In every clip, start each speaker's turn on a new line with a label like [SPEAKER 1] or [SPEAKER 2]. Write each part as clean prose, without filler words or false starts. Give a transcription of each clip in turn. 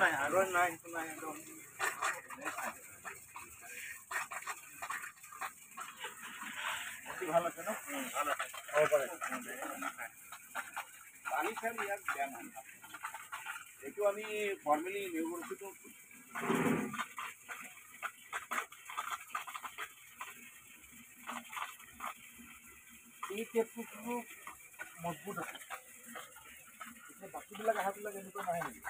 [SPEAKER 1] নাই আৰু নাই নাই একদম। ভাল আছে ন? ভাল আছে, হ'ব পাৰে। পানী চানী ইয়াত বেয়া নহয়। এইটো আমি ফৰ্মেলি নিউ কৰিছোঁ।
[SPEAKER 2] এই টেপটো মজবুত আছে। এতিয়া বাকীবিলাক অহাবিলাক এনেকুৱা নাহে নেকি?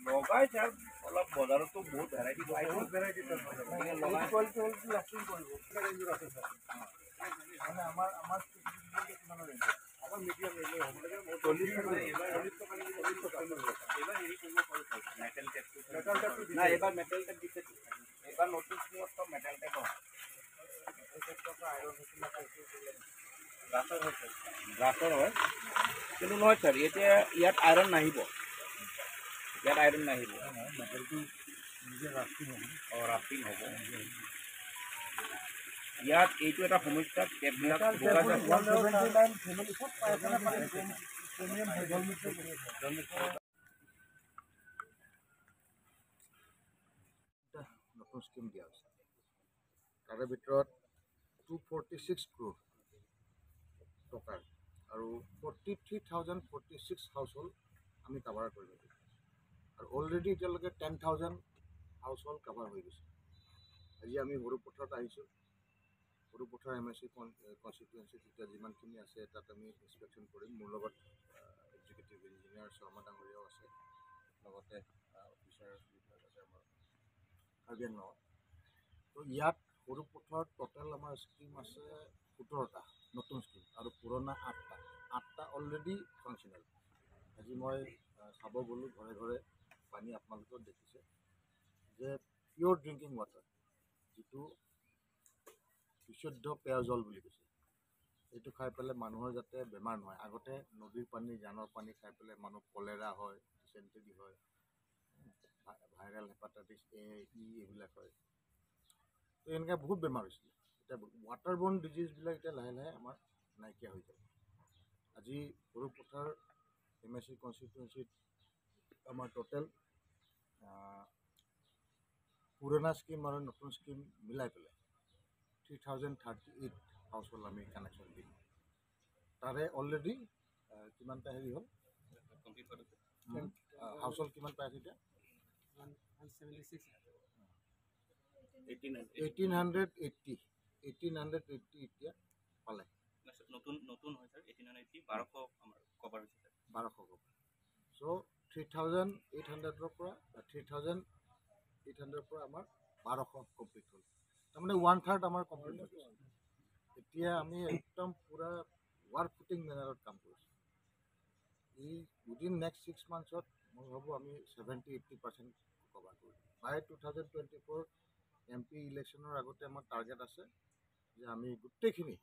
[SPEAKER 1] লগাই ছাৰ, অলপ বজাৰতো বহুত ভেৰাইটি,
[SPEAKER 2] বহুত ভেৰাইটি। কোৱালিটি হ'লে লাষ্টিং কৰিব। ৰেঞ্জৰ আছে ছাৰ? মানে আমাৰ কিমানৰ ৰেঞ্জৰ?
[SPEAKER 1] আমাৰ মিডিয়াম ৰেঞ্জৰ হ'ব লাগে। 40 টকা, 40 টকা নেকি? 40 টকা। এইবাৰ হেৰি কৰিব পাৰোঁ ছাৰ, মেটেল টেপটো।
[SPEAKER 2] মেটেল টেপটো
[SPEAKER 1] নাই, এইবাৰ মেটেল টেপ দিছে। এইবাৰ নতুন স্কিমত চব মেটেল টেপ হয়।
[SPEAKER 2] মেটেল টেপটো আইৰণ হৈছিলে।
[SPEAKER 1] ব্ৰাছৰ হয় ছাৰ, ব্ৰাছৰ হয়। কিন্তু নহয় ছাৰ, এতিয়া ইয়াত আইৰণ নাহিব, ইয়াত আইৰণ নাহিব।
[SPEAKER 2] মেটেলটো নিজে ৰাষ্টিং হ'ব।
[SPEAKER 1] অঁ, ৰাষ্টিং হ'ব। ইয়াত এইটো এটা সমস্যা, টেপবিলাক বোকা।
[SPEAKER 2] 179 ফেমিলি চব পাই আছে নে পানী? প্ৰিমিয়াম হয়, জল মিশ্ৰ কৰি আছে।
[SPEAKER 3] নতুন স্কিম দিয়া হৈছে, তাৰে ভিতৰত 246 ক্ৰ'ৰ টকাৰ আৰু 43,046 হাউচ হোল্ড আমি কাভাৰ কৰিব লাগিব। আৰু অলৰেডি এতিয়ালৈকে 10,000 হাউচ হোল্ড কাভাৰ হৈ গৈছে। আজি আমি সৰুপথাৰত আহিছোঁ। সৰুপথাৰ এম এ চি কনষ্টিটুৱেঞ্চিত এতিয়া যিমানখিনি আছে, তাত আমি ইনস্পেকশ্যন কৰিম। মোৰ লগত এক্সিকিউটিভ ইঞ্জিনিয়াৰ শৰ্মা ডাঙৰীয়াও আছে, লগতে অফিচাৰ যিবিলাক আছে আমাৰ কাৰ্বি আংলঙত। তো ইয়াত সৰুপথাৰত ট'টেল আমাৰ স্কিম আছে 17টা নতুন স্কিম আৰু পুৰণা আঠটা। আঠটা অলৰেডি ফাংচনেল। আজি মই চাব গ'লোঁ ঘৰে ঘৰে পানী। আপোনালোকেও দেখিছে যে পিয়'ৰ ড্ৰিংকিং ৱাটাৰ, যিটো বিশুদ্ধ পেয় জল বুলি কৈছে, এইটো খাই পেলাই মানুহৰ যাতে বেমাৰ নহয়। আগতে নদীৰ পানী, জানৰ পানী খাই পেলাই মানুহ কলেৰা হয়, ডিচেণ্টেৰি হয়, ভাইৰেল হেপাটাইটিছ এ, ই এইবিলাক হয়। তো এনেকৈ বহুত বেমাৰ হৈছিলে। এতিয়া ৱাটাৰ বৰ্ণ ডিজিজবিলাক এতিয়া লাহে লাহে আমাৰ নাইকিয়া হৈ যাব। আজি সৰুপথাৰ এম এ চি কনষ্টিটুৱেঞ্চিত আমাৰ ট'টেল পুৰণা স্কিম আৰু নতুন স্কিম মিলাই পেলাই 3038 হাউচ হোল্ড আমি কানেকশ্যন দিম। তাৰে অলৰেডি কিমানটা হেৰি হ'ল? হাউচ হোল্ড কিমান পাই আছে এতিয়া? 1880, 1880 এতিয়া পালে।
[SPEAKER 4] নতুন নতুন হয় ছাৰ, 1880, 1200 আমাৰ কভাৰ হৈছে ছাৰ।
[SPEAKER 3] 1200 কভাৰ। চ' 3800ৰ পৰা, 3800ৰ পৰা আমাৰ 1200 কমপ্লিট হ'ল। তাৰমানে ওৱান থাৰ্ড আমাৰ কমপ্লিট হৈ গৈছে। এতিয়া আমি একদম পূৰা ৱাৰ ফুটিং মেনাৰত কাম কৰিছোঁ। এই উইদিন নেক্সট 6 মান্থছত মই ভাবোঁ আমি 70-80% কভাৰ কৰিম। বাই 2024 এম পি ইলেকশ্যনৰ আগতে আমাৰ টাৰ্গেট আছে যে আমি গোটেইখিনি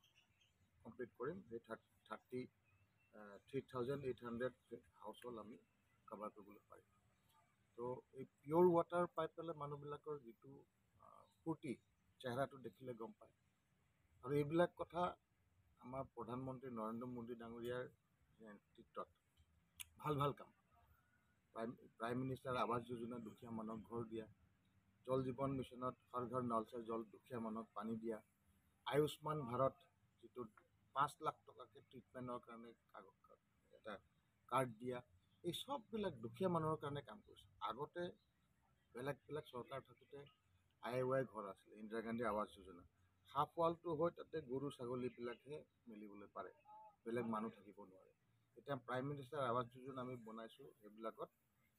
[SPEAKER 3] কমপ্লিট কৰিম। সেই 33,800 হাউচ হোল্ড আমি কভাৰ কৰিবলৈ পাৰিম। তো এই পিয়'ৰ ৱাটাৰ পাই পেলাই মানুহবিলাকৰ যিটো ফূৰ্তি, চেহেৰাটো দেখিলে গম পায়। আৰু এইবিলাক কথা আমাৰ প্ৰধানমন্ত্ৰী নৰেন্দ্ৰ মোদী ডাঙৰীয়াৰ নেতৃত্বত ভাল ভাল কাম, প্ৰাইম মিনিষ্টাৰ আৱাস যোজনা, দুখীয়া মানুহক ঘৰ দিয়া, জল জীৱন মিছনত হৰ ঘৰ নল চে জল, দুখীয়া মানুহক পানী দিয়া, আয়ুষ্মান ভাৰত যিটো 5 লাখ টকাকৈ ট্ৰিটমেণ্টৰ কাৰণে কাগজ এটা কাৰ্ড দিয়া, এই চববিলাক দুখীয়া মানুহৰ কাৰণে কাম কৰিছে। আগতে বেলেগ বেলেগ চৰকাৰ থাকোঁতে I A Y ঘৰ আছিলে, ইন্দিৰা গান্ধী আৱাস যোজনা, হাফ ৱালটো হয়, তাতে গৰু ছাগলীবিলাকহে মেলিবলৈ পাৰে, বেলেগ মানুহ থাকিব নোৱাৰে। এতিয়া প্ৰাইম মিনিষ্টাৰ আৱাস যোজনা আমি বনাইছোঁ, সেইবিলাকত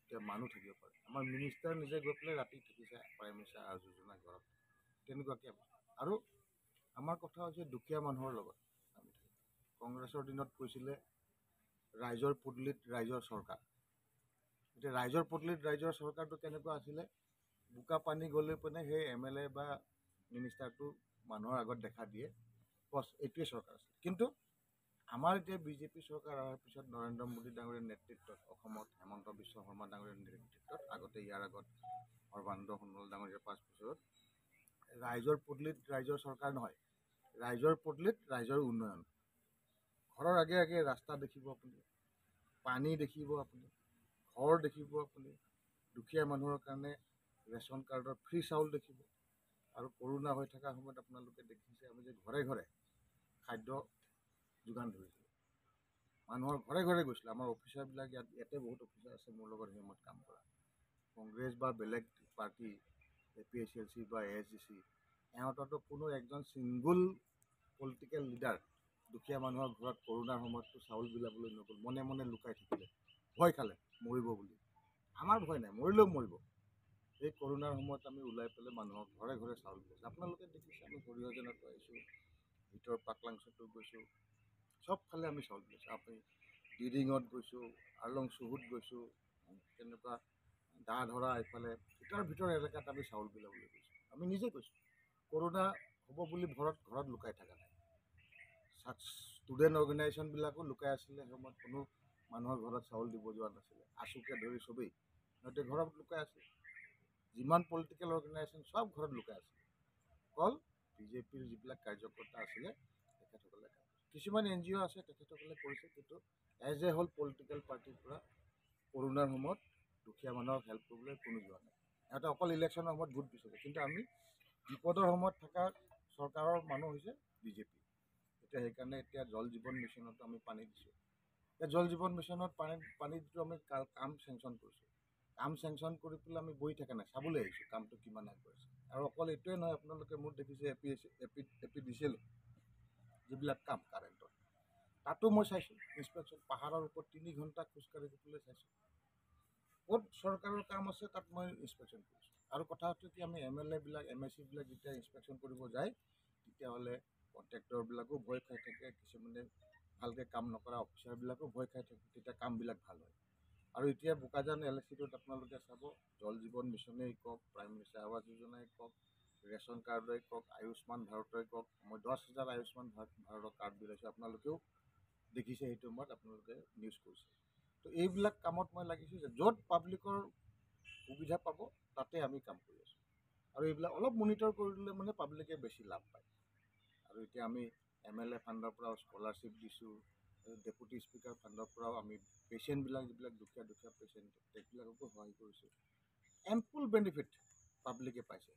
[SPEAKER 3] এতিয়া মানুহ থাকিব পাৰে। আমাৰ মিনিষ্টাৰ নিজে গৈ পেলাই ৰাতি থাকিছে প্ৰাইম মিনিষ্টাৰ আৱাস যোজনা ঘৰত, তেনেকুৱাকৈ। আৰু আমাৰ কথা হৈছে দুখীয়া মানুহৰ লগত আমি থাকিম। কংগ্ৰেছৰ দিনত কৈছিলে ৰাইজৰ পদূলিত ৰাইজৰ চৰকাৰ। এতিয়া ৰাইজৰ পদূলিত ৰাইজৰ চৰকাৰটো কেনেকুৱা আছিলে? বোকা পানী গ'লে পিনে সেই এম এল এ বা মিনিষ্টাৰটো মানুহৰ আগত দেখা দিয়ে, বছ, এইটোৱে চৰকাৰ আছিল। কিন্তু আমাৰ এতিয়া বিজেপি চৰকাৰ অহাৰ পিছত নৰেন্দ্ৰ মোদী ডাঙৰীয়াৰ নেতৃত্বত, অসমত হেমন্ত বিশ্ব শৰ্মা ডাঙৰীয়াৰ নেতৃত্বত, আগতে ইয়াৰ আগত সৰ্বানন্দ সোণোৱাল ডাঙৰীয়াৰ 5 বছৰত ৰাইজৰ পদূলিত ৰাইজৰ চৰকাৰ নহয়, ৰাইজৰ পদূলিত ৰাইজৰ উন্নয়ন। ঘৰৰ আগে আগে ৰাস্তা দেখিব আপুনি, পানী দেখিব আপুনি, ঘৰ দেখিব আপুনি, দুখীয়া মানুহৰ কাৰণে ৰেচন কাৰ্ডৰ ফ্ৰী চাউল দেখিব। আৰু কৰোণা হৈ থকা সময়ত আপোনালোকে দেখিছে আমি যে ঘৰে ঘৰে খাদ্য যোগান ধৰিছিলোঁ, মানুহৰ ঘৰে ঘৰে গৈছিলোঁ। আমাৰ অফিচাৰবিলাক ইয়াতে বহুত অফিচাৰ আছে মোৰ লগত সেই সময়ত কাম কৰা, কংগ্ৰেছ বা বেলেগ পাৰ্টি APSLC বা ASDC, এহঁতৰতো কোনো একজন ছিংগুল পলিটিকেল লিডাৰ দুখীয়া মানুহৰ ঘৰত কৰোণাৰ সময়ততো চাউল বিলাবলৈ নগ'ল, মনে মনে লুকাই থাকিলে, ভয় খালে মৰিব বুলি। আমাৰ ভয় নাই, মৰিলেও মৰিব। এই কৰোণাৰ সময়ত আমি ওলাই পেলাই মানুহক ঘৰে ঘৰে চাউল বিলাইছোঁ। আপোনালোকে দেখিছে আমি সৰিয়হজানতো আহিছোঁ, ভিতৰ পাকলাংচতো গৈছোঁ, চবফালে আমি চাউল বিলাইছোঁ। আমি ডিৰিঙত গৈছোঁ, আৰলং চুহুত গৈছোঁ, তেনেকুৱা দা ধৰা এইফালে ভিতৰ ভিতৰ এলেকাত আমি চাউল বিলাবলৈ গৈছোঁ। আমি নিজে গৈছোঁ, কৰোণা হ'ব বুলি ঘৰত লুকাই থকা নাই। ষ্টুডেণ্ট অৰ্গেনাইজেশ্যনবিলাকো লুকাই আছিলে সেই সময়ত, কোনো মানুহৰ ঘৰত চাউল দিব যোৱা নাছিলে, আছুকে ধৰি চবেই সিহঁতে ঘৰত লুকাই আছিলে। যিমান পলিটিকেল অৰ্গেনাইজেশ্যন চব ঘৰত লুকাই আছিলে, অকল বিজেপিৰ যিবিলাক কাৰ্যকৰ্তা আছিলে তেখেতসকলে কাম কৰিছে। কিছুমান NGO আছে তেখেতসকলে কৰিছে, কিন্তু এজ এ হ'ল পলিটিকেল পাৰ্টিৰ পৰা কৰোণাৰ সময়ত দুখীয়া মানুহক হেল্প কৰিবলৈ কোনো যোৱা নাই। সিহঁতে অকল ইলেকশ্যনৰ সময়ত ভোট বিচাৰে, কিন্তু আমি বিপদৰ সময়ত থকা চৰকাৰৰ মানুহ হৈছে বিজেপি। এতিয়া সেইকাৰণে এতিয়া জল জীৱন মিছনতো আমি পানী দিছোঁ। এতিয়া জল জীৱন মিছনত পানী যিটো আমি কাম চেংচন কৰিছোঁ, কাম চেংচন কৰি পেলাই আমি বহি থকা নাই, চাবলৈ আহিছোঁ কামটো কিমান আগবাঢ়িছে। আৰু অকল এইটোৱে নহয়, আপোনালোকে মোৰ দেখিছে APDCL যিবিলাক কাম কাৰেণ্টৰ, তাতো মই চাইছোঁ ইনস্পেকশ্যন। পাহাৰৰ ওপৰত 3 ঘণ্টা খোজকাঢ়ি পেলাই চাইছোঁ, ক'ত চৰকাৰৰ কাম আছে তাত মই ইনস্পেকশ্যন কৰিছোঁ। আৰু কথা হৈছে কি, আমি MLAবিলাক MSCবিলাক যেতিয়া ইনস্পেকশ্যন কৰিব যায় তেতিয়াহ'লে কণ্ট্ৰেক্টৰবিলাকো ভয় খাই থাকে, কিছুমানে ভালকৈ কাম নকৰা অফিচাৰবিলাকো ভয় খাই থাকে, তেতিয়া কামবিলাক ভাল হয়। আৰু এতিয়া বোকাজান LACটোত আপোনালোকে চাব, জল জীৱন মিছনেই কওক, প্ৰাইম মিনিষ্টাৰ আৱাস যোজনাই কওক, ৰেচন কাৰ্ডেই কওক, আয়ুষ্মান ভাৰতেই কওক, মই 10,000 আয়ুষ্মান ভাৰতৰ কাৰ্ড বিলাইছোঁ, আপোনালোকেও দেখিছে সেইটো সময়ত, আপোনালোকে নিউজ কৰিছে। তো এইবিলাক কামত মই লাগিছোঁ যে য'ত পাব্লিকৰ সুবিধা পাব তাতে আমি কাম কৰি আছোঁ। আৰু এইবিলাক অলপ মনিটৰ কৰি দিলে মানে পাব্লিকে বেছি লাভ পায়। আৰু এতিয়া আমি MLA ফাণ্ডৰ পৰাও স্কলাৰশ্বিপ দিছোঁ, ডেপুটি স্পীকাৰ ফাণ্ডৰ পৰাও আমি পেচেণ্টবিলাক, যিবিলাক দুখীয়া দুখীয়া পেচেণ্ট সেইবিলাককো সহায় কৰিছোঁ। এম্পুল বেনিফিট পাব্লিকে পাইছে।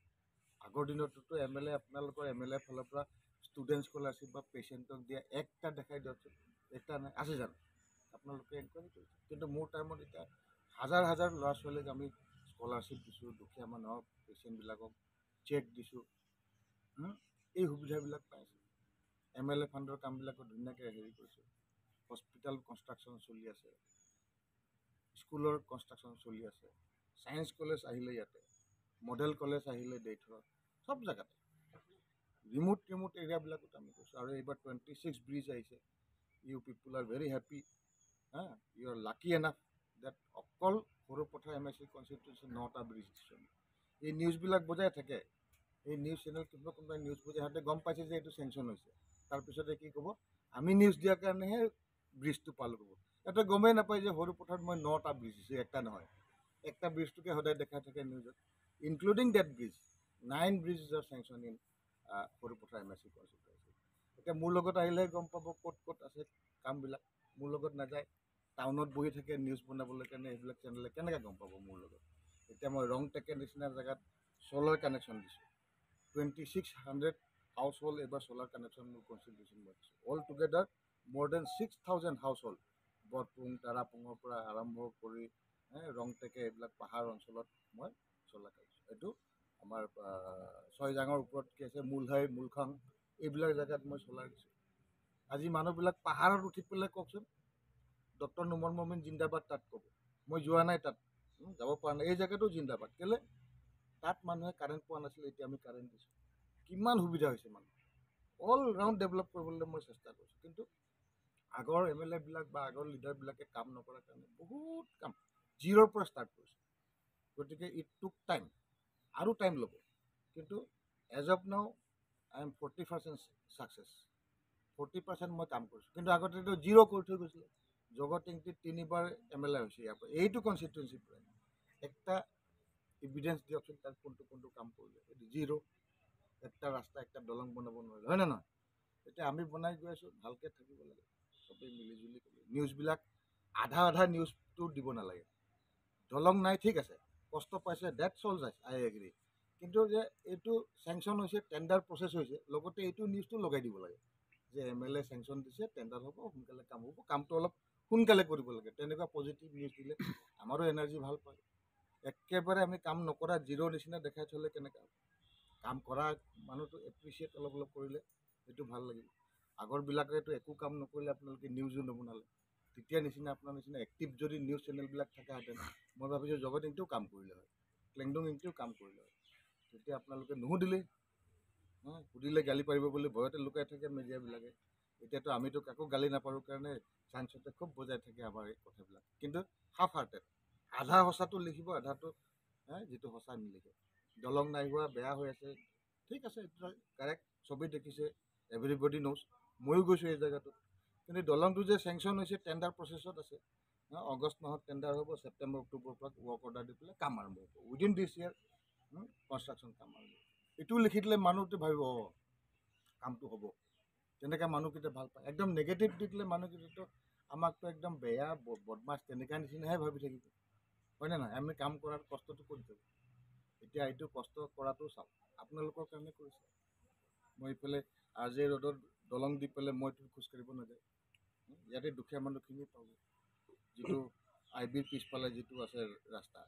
[SPEAKER 3] আগৰ দিনততো MLA, আপোনালোকৰ MLA ফালৰ পৰা ষ্টুডেণ্ট স্কলাৰশ্বিপ বা পেচেণ্টক দিয়া একটা দেখাই দিয়কচোন, একটা নাই আছে জানো? আপোনালোকে এনকুৱাৰী কৰিছে। কিন্তু মোৰ টাইমত এতিয়া হাজাৰ হাজাৰ ল'ৰা ছোৱালীক আমি স্কলাৰশ্বিপ দিছোঁ, দুখীয়া মানুহক পেচেণ্টবিলাকক চেক দিছোঁ, এই সুবিধাবিলাক পাই আছোঁ। MLA ফাণ্ডৰ কামবিলাকো ধুনীয়াকৈ হেৰি কৰিছোঁ। হস্পিটেল কনষ্ট্ৰাকশ্যন চলি আছে, স্কুলৰ কনষ্ট্ৰাকশ্যন চলি আছে, ছায়েন্স কলেজ আহিলে ইয়াতে, মডেল কলেজ আহিলে দেইথৰত, চব জেগাতে ৰিম'ট ৰিম'ট এৰিয়াবিলাকত আমি কৰিছোঁ। আৰু এইবাৰ 26 ব্ৰিজ আহিছে। You people are very happy, হা, you are lucky enough that অকল সৰুপথাৰ MSC constituency 9টা ব্ৰিজ দিছোঁ আমি। এই নিউজবিলাক বজাই থাকে, এই নিউজ চেনেল কোনোবা কোনোবাই নিউজ বজাই, সিহঁতে গম পাইছে যে এইটো চেংচন হৈছে, তাৰপিছতে কি ক'ব, আমি নিউজ দিয়াৰ কাৰণেহে ব্ৰিজটো পালোঁ ক'ব। সিহঁতে গমেই নাপায় যে সৰুপথাৰত মই 9টা ব্ৰিজ দিছোঁ, একটা নহয়। একটা ব্ৰিজটোকে সদায় দেখাই থাকে নিউজত, including that bridge, 9 bridges are sanction in Sarupathar MSC constituency. এতিয়া মোৰ লগত আহিলেহে গম পাব ক'ত ক'ত আছে কামবিলাক, মোৰ লগত নাযায়, টাউনত বহি থাকে নিউজ বনাবলৈ কাৰণে এইবিলাক চেনেলে কেনেকৈ গম পাব মোৰ লগত। এতিয়া মই ৰংটেকে নিচিনা জেগাত চ'লাৰ কানেকশ্যন দিছোঁ, 2600 হাউচ হোল্ড এইবাৰ চ'লাৰ কানেকশ্যন মোৰ কনষ্টিটিউশ্যন মই দিছোঁ। All together more than 6000 household, Borpung তাৰাপুঙৰ পৰা আৰম্ভ কৰি ৰংটেকে এইবিলাক পাহাৰ অঞ্চলত মই চ'লাৰ কানেকশ্যন, এইটো আমাৰ ছয়জাঙৰ ওপৰত কি আছে মূলহাই মূলখাং এইবিলাক জেগাত মই চ'লাৰ দিছোঁ। আজি মানুহবিলাক পাহাৰত উঠি পেলাই কওকচোন ডক্টৰ নোমল মমিন জিন্দাবাদ তাত ক'ব, মই যোৱা নাই তাত, যাব পৰা নাই, এই জেগাটো জিন্দাবাদ। কেলৈ তাত মানুহে কাৰেণ্ট পোৱা নাছিলে, এতিয়া আমি কাৰেণ্ট দিছোঁ। কিমান সুবিধা হৈছে মানুহ, অল ৰাউণ্ড ডেভেলপ কৰিবলৈ মই চেষ্টা কৰিছোঁ। কিন্তু আগৰ MLAবিলাক বা আগৰ লিডাৰবিলাকে কাম নকৰাৰ কাৰণে বহুত কাম জিৰ'ৰ পৰা ষ্টাৰ্ট কৰিছে। গতিকে it took time, আৰু টাইম ল'ব, কিন্তু as of now I am 40% success, 40% মই কাম কৰিছোঁ। কিন্তু আগতেতো জিৰ' কৰি থৈ গৈছিলে। জগত টেংকিত 3বাৰ MLA হৈছে ইয়াৰ পৰা, এইটো কনষ্টিটুৱেঞ্চিৰ পৰাই। একটা এভিডেঞ্চ দিয়কচোন তাত কোনটো কোনটো কাম কৰিলে, এইটো জিৰ'। একটা ৰাস্তা একটা দলং বনাব নোৱাৰিলে, হয় নে নহয়? এতিয়া আমি বনাই গৈ আছোঁ, ভালকৈ থাকিব লাগে। চবেই মিলিজুলি নিউজবিলাক আধা আধা নিউজটো দিব নালাগে। দলং নাই, ঠিক আছে, কষ্ট পাইছে, that's all যায়, I agree. কিন্তু যে এইটো চেংচন হৈছে, টেণ্ডাৰ প্ৰচেছ হৈছে, লগতে এইটো নিউজটো লগাই দিব লাগে যে এম এল এ চেংচন দিছে, টেণ্ডাৰ হ'ব, সোনকালে কাম হ'ব, কামটো অলপ সোনকালে কৰিব লাগে। তেনেকুৱা পজিটিভ নিউজ দিলে আমাৰো এনাৰ্জি ভাল পায়। একেবাৰে আমি কাম নকৰা জিৰ' নিচিনা দেখাই থ'লে কেনেকুৱা হ'ব? কাম কৰা মানুহটো এপ্ৰিচিয়েট অলপ অলপ কৰিলে সেইটো ভাল লাগিব। আগৰবিলাকেতো একো কাম নকৰিলে আপোনালোকে নিউজো নবনালে। তেতিয়া নিচিনা আপোনাৰ নিচিনা এক্টিভ যদি নিউজ চেনেলবিলাক থাকাহেঁতেন, মই ভাবিছোঁ জগত ইংতিও কাম কৰিলে হয়, ক্লেংডং ইংতিও কাম কৰিলে হয়। তেতিয়া আপোনালোকে নুসুধিলেই, সুধিলে গালি পাৰিব বুলি ভয়তে লুকাই থাকে মিডিয়াবিলাকে। এতিয়াতো আমিতো কাকো গালি নাপাৰোঁ কাৰণে চান্সতে খুব বজাই থাকে আমাৰ এই কথাবিলাক। কিন্তু হাফ হাৰ্টেড, আধা সঁচাটো লিখিব, আধাটো যিটো সঁচা নিলিখে। দলং নাই হোৱা, বেয়া হৈ আছে, ঠিক আছে, এইটো কাৰেক্ট, চবেই দেখিছে, এভৰিবডি ন'জ, ময়ো গৈছোঁ এই জেগাটোত। কিন্তু দলংটো যে চেংচন হৈছে, টেণ্ডাৰ প্ৰচেছত আছে, আগষ্ট মাহত টেণ্ডাৰ হ'ব, ছেপ্টেম্বৰ অক্টোবৰৰ পৰা ৱৰ্ক অৰ্ডাৰ দি পেলাই কাম আৰম্ভ হ'ব, উইদিন দিছ ইয়েৰ কনষ্ট্ৰাকশ্যন কাম আৰম্ভ হ'ব। এইটোও লিখি দিলে মানুহটো ভাবিব অঁ কামটো হ'ব, তেনেকৈ মানুহকেইটা ভাল পায়। একদম নেগেটিভ দি দিলে মানুহকেইটাতো আমাকতো একদম বেয়া বদমাছ তেনেকুৱা নিচিনাহে ভাবি থাকিব, হয়নে নহয়? আমি কাম কৰাৰ কষ্টটো ক'ত যাব? এতিয়া এইটো কষ্ট কৰাটো চাওক, আপোনালোকৰ কাৰণে কৰিছে। মই এইফালে আৰ জে ৰোডত দলং দি পেলাই মইতো খোজকাঢ়িব নাযায়, ইয়াতে দুখীয়া মানুহখিনিয়ে পাব। যিটো আই বিৰ পিছফালে যিটো আছে ৰাস্তা,